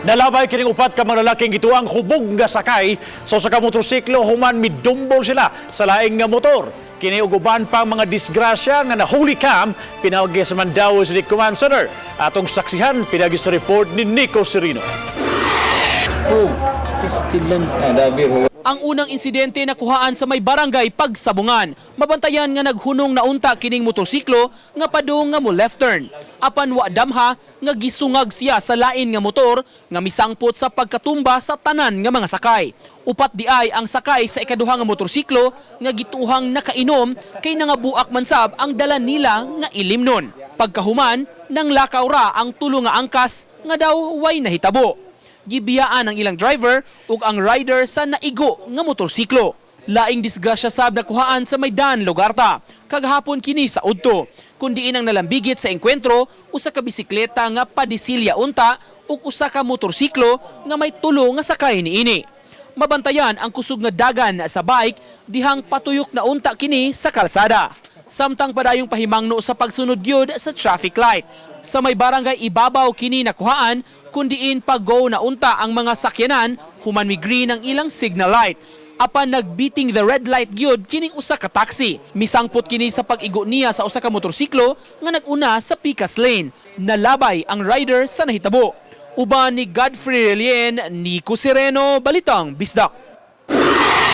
Nalabay kining upat ka mga lalaking gituang hubog nga sakay sa usa ka motorsiklo human midumbol sila sa laing nga motor. Kini ug uban pang mga disgrasya nga nahuli cam pinaagi sa Mandaue City Command Center. Atong saksihan pinaagi sa report ni Nico Serino. Oh, Pastilan. Ang unang insidente nakuhaan sa may barangay Pagsabungan. Mabantayan nga naghunong na unta kining motorsiklo nga padung nga mo left turn. Apan wa damha nga gisungag siya sa lain nga motor nga misangpot sa pagkatumba sa tanan nga mga sakay. Upat di ay ang sakay sa ikaduha nga motorsiklo nga gituhang nakainom kay nangabuak man sab ang dala nila nga ilimnon. Pagkahuman, nang lakaw ra ang tulo nga angkas nga daw way nahitabo. Gibiyaan ang ilang driver ug ang rider sa naigo nga motorsiklo. Laing disgrasya sab nakuhaan sa Maydan, Lugarta. Kagahapon kini sa udto. Kundi ang nalambigit sa engkwentro, usa ka bisikleta nga padisilya unta ug usa ka motorsiklo nga may tulo nga sakay niini. Mabantayan ang kusog nga dagan sa bike dihang patuyok na unta kini sa kalsada. Samtang padayong pahimangno sa pagsunod gyud sa traffic light. Sa may barangay Ibabaw kini nakuhaan, kundiin pag-go na unta ang mga sakyanan human mi green ang ilang signal light. Apan nagbeating the red light gyud kining usa ka taxi. Misangpot kini sa pag-igo niya sa usa ka motorsiklo nga nag-una sa Picas Lane. Nalabay ang rider sa nahitabo. Uban ni Godfrey Relien, Nico Sereno, Balitang Bisdak.